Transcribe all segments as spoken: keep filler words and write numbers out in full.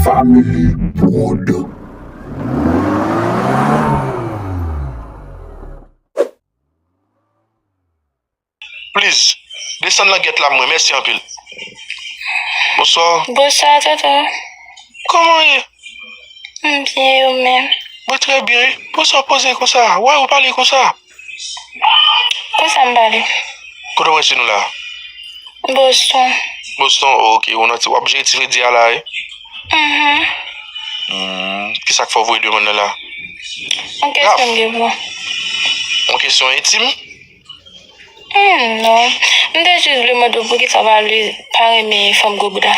Family Prod. Please, desann langèt la mwen, mèsi anpil. Bonswa. Bonswa, tonton. Kòman w ye? M byen, ou menm? Mwen trè byen, wi. Bonswa, poze konsa. Why ou pale konsa? Konsa m pale. Kote w rete nou la? Boston. Boston, oh, ok. Ou nan ti, w ap jere ti fredi a la, wi? Mhm. Hmm, kisa k fè w voye demann nan la? Yon kesyon m gen pou ou. Yon kesyon entim? Hmm, non. M te jis vle mande w poukisa w pa vle, pa renmen fanm gwo bouda.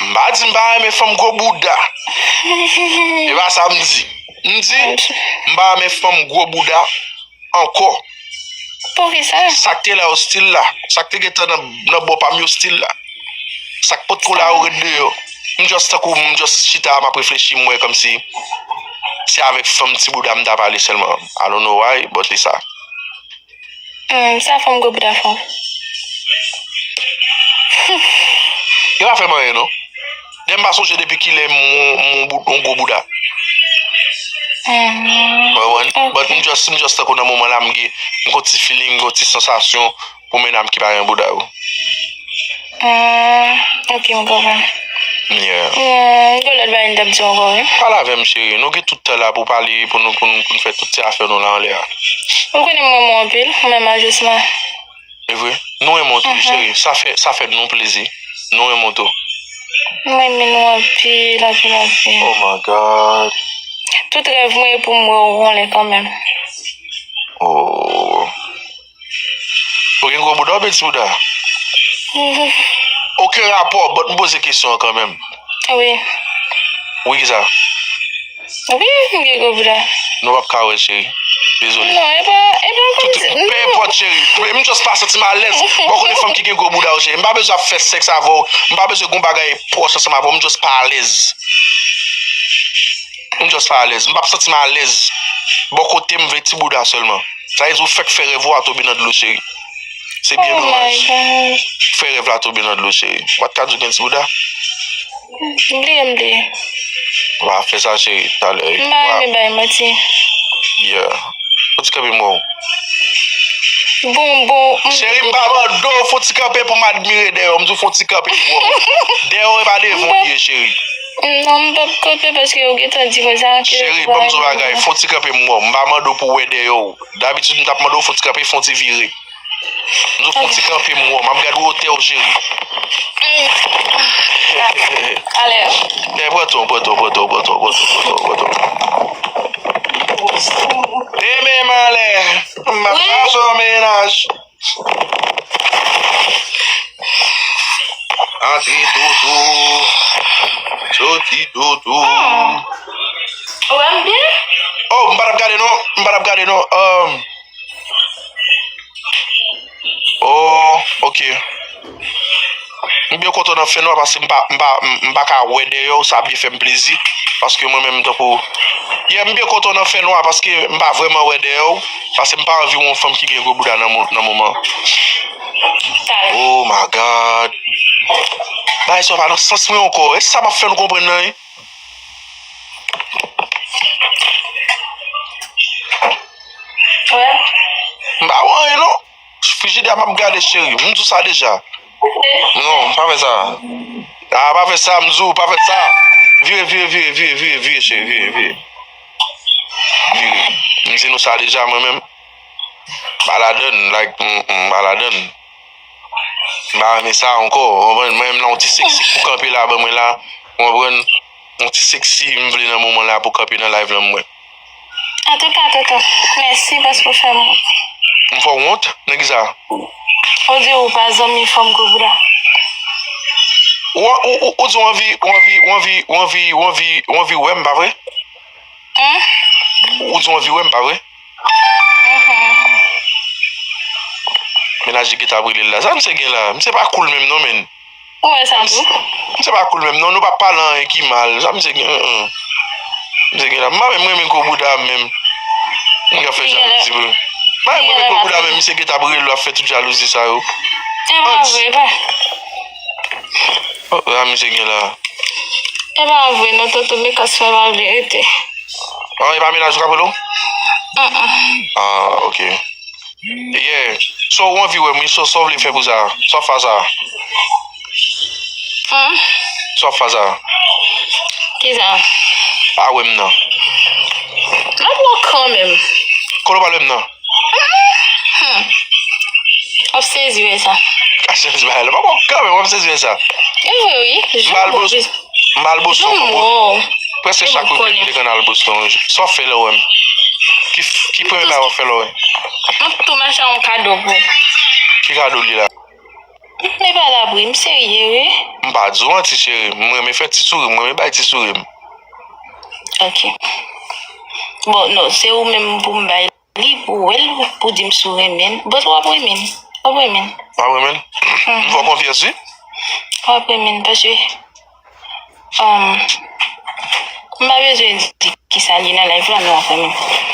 M pa di m pa renmen fanm gwo bouda. E pa sa m di. M di, m pa renmen fanm gwo bouda ankò. Poukisa? Sa k te la yo still la. Sa k te gentan nan, nan bò pa m yo still la. Sa k potko la yo ret deyò. M just tankou, m just chita, m ap reflechi, m wè kòmsi se avèk fanm ti bouda m ta pale sèlman. I don't know why, but e sa. Hmm, sa fanm gwo bouda fè w? Yo pa fè m anyen, non. Dayè m pa sonje depi kilè m, m, m, m gwo bouda. Hmm. Ou konprann? Ok. But m just, m just tankou nan moman la, m gen, m gon ti feeling, m gon ti sansasyon pou medam ki pa gen bouda yo. Hmm, ok, m konprann. Yeah. Hmm, m gon lòt bagay m t ap di w ankò, wi. Pale avè m, cheri. Nou gen tout tan la pou pale, pou nou, pou nou, pou nou fè tout ti afè nou la anlè a. Ou konnen m renmen w anpil, ou menm a Josma. E vre? Nou renmen w tou, wi, cheri. Sa fè, sa fè nou plezi. Nou renmen w tou. M renmen nou anpil, anpil, anpil. Oh my God. Tout rèv mwen e pou m wè w yon lè kanmenm. Oh. Ou gen gwo bouda oubyen ti bouda? Mhm. Okenn rapò, but m poze kesyon an kanmenm. Wi. Wi, kisa? Wi, m gen gwo bouda. Nou p ap ka wè, cheri. Dezole. Non, e pa, e pa kòmsi, pe non. Enpòt, cheri. M just pa santi m alèz. Bon, konnen fanm ki gen gwo bouda yo, cheri. M pa bezwen ap fè sèks avè w. M pa bezwen gon bagay pwòch ansanm avè w. M just pa alèz. M just pa alèz. M p ap santi m alèz. Bò kote m vle ti bouda sèlman. Sa vle di ou fèk fè rèv ou a tonbe nan dlo, cheri. Se byen domaj. Oh my God. Fè rèv la tonbe nan dlo, cheri. Ou pa t ka di w gen ti bouda? M bliye, m bliye. Ou pa fè sa, cheri, talè. M pa renmen bay manti. Yeah. Fon ti kanpe m wè w. Bon, bon, m... Cheri, m pa mande w fon ti kanpe pou m admire dèyè w. M di w fon ti kanpe m wè w. Dèyè w e pa devan w ye, cheri. Non, m p ap kanpe paske ou gentan di konsa ke... Cheri, ban m di w bagay, fon ti kanpe m wè w. M pa mande w pou w wè dèyè w. Dabitid, m t ap mande w fon ti kanpe, fon ti vire. M di w fon ti kanpe m wè w. M ap gade wotè w, cheri. Ale. Pran tan, pran tan, pran tan, pran tan, pran tan, pran tan, pran tan. Demen m anlè. M ap pase yon mennaj. Antre toutou. Soti toutou. Hmm. Ou wè m byen? Oh, m pa t ap gade non. M pa t ap gade non. Um, oh, ok. M byen kontan nan fè nwa paske m pa, m pa, m pa ka wè dèyè w, sa byen fè m plezi. Paske mwen menm tankou, yeah, m byen kontan nan fè nwa paske m pa vrèman wè dèyè w. Paske m pa anvi wè yon fanm ki gen gwo bouda nan mo-, nan moman. Oh my God. Bagay sa pa nan sans mwen ankò. E sa m ap fè nou konprann nan, wi. Wè. M pa wè anyen non. Frijidè a m ap gade, cheri. M di w sa deja. Non, pa fè sa. Ah, pa fè sa, m di w, pa fè sa. Vire, vire, vire, cheri, vire, vire. Vire. M di nou sa deja, mwen menm. M pa ladann, like, m, m pa ladann. M pa renmen sa ankò, w konprann? Mwen menm la, yon ti seksi pou kanpe la, ban mwen la, w konprann? Yon ti seksi m vle nan moman la pou kanpe nan live lan, mwen. Antouka, tonton, mèsi paske w fè m wont. M fè w wont? Nan kisa? Ou di ou pa zanmi fanm gwo bouda. Ou, ou, ou, ou di w anvi, w anvi, w anvi, w anvi, w anvi, w anvi wè m, pa vre? Hein? Ou di w anvi wè m, pa vre? Mhm. Mennaj li gentan ap rele l la. Sa misye gen la? Misye pa cool menm non, menn. Ou wè sa tou? Misye pa cool menm non. Nou pa pale anyen ki mal. Sa misye gen, mm, mm. Misye gen la. M pa menm renmen gwo bouda menm. Mwen ka fè jalouzi pou. M pa menm renmen gwo bouda menm. Misye gentan ap rele l, ap fè tout jalouzi sa yo. E pa vre, pa. Oh, la misye gen la. E pa vre, non, tonton, men kas fè pa vle rete. Ah, e pa mennaj ou k ap rele w? Mm-mm. Ah, ok. Yeah. So, ou anvi wè m, wi, so, sa w vle fè pou sa? Sa w ap fè sa? Hmm? Sa w ap fè sa? Kisa? A wè m nan. M ap wè w kanmenm. Kote w pral wè m nan? Hmm. W ap sezi wè sa. Ka sezi bagay la. M ap wè w kanmenm, w ap sezi wè sa. E vre, wi. M al Boston. M al Boston, konprann. Prèske chak weekend m te konn al Boston, wi. Sa w ap fè lè w wè m? Ki, ki premye bagay w ap fè lè w wè m? M ap tou mache a yon kado pou ou. Ki kado li la? M pa labri, m serye, wi. M pa di w manti, cheri. M renmen fè ti souri, m renmen bay ti souri m. Ok. Bon, non, se ou menm pou m bay li, pou w wè l, pou w di m si w renmen l. But w ap renmen l. W ap renmen l. W ap renmen l? M fè w konfyans, wi. W ap renmen l, paske, um, m pa bezwen di kisa l ye nan live la, men w ap renmen l.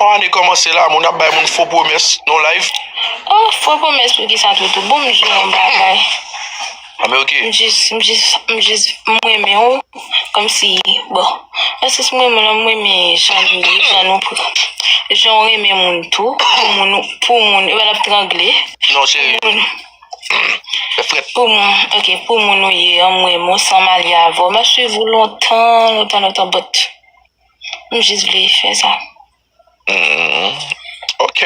Yon ane kòmanse la, moun ap bay moun fo pwomès nan live. Oh, fo pwomès pou kisa, Toto? Bon, m di w yon bagay. Ah, men ok. M jis, m jis, m jis, m renmen w. Kòmsi, bon, èske m renmen w, m renmen jan nou ye, jan nou pran, jan w renmen moun tou, pou moun, pou moun, e pa l ap trangle. Non, se, moun, se frèt. Pou moun, ok, pou moun ou ye an, m renmen w san m alye avè w. M ap swiv ou lontan, lontan, lontan, but m jis vle fè sa. Mm, ok.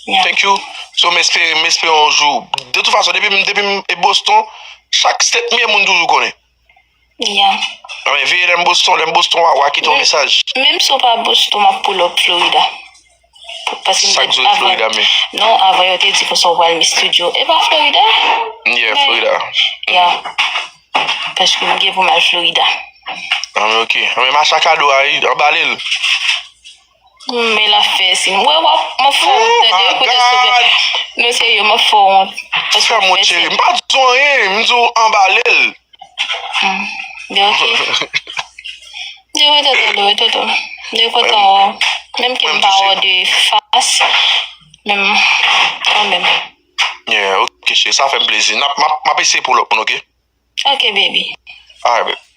Yeah. Thank you. So, m espere, m espere yon jou. De tout fason, depi m, depi m e Boston, chak state m ye, moun toujou konnen. Yeah. Nan men veye lè m Boston, lè m Boston, w a, w a kite yon mesaj. Menm si w pa Boston, m ap pull up Florida. Paske m te, avan, Florida, men. Non, avan yo te di konsa w pral Miss Studio. E pa Florida? Yeah, Florida. Yeah. Paske m gen pou m al Florida. Ah, men ok. Ah, men mache a kado a, wi, anbale l. Men l ap fè si. Mwen, w ap, m ap fè w wont, tande, kote sou. Non, serye, m ap fè w wont. Fè m wont, cheri. M pa di w anyen, m di w anbale l. Hmm. Byen, ok. Byen, wi, tonton, wi, tonton. Byen kontan wè w. Menm ke m pa wè w de fas, men kanmenm. Yeah, ok, cheri, sa fè m plezi. N ap, m ap, m ap eseye pull up moun, ok? Ok, baby. Alright, baby.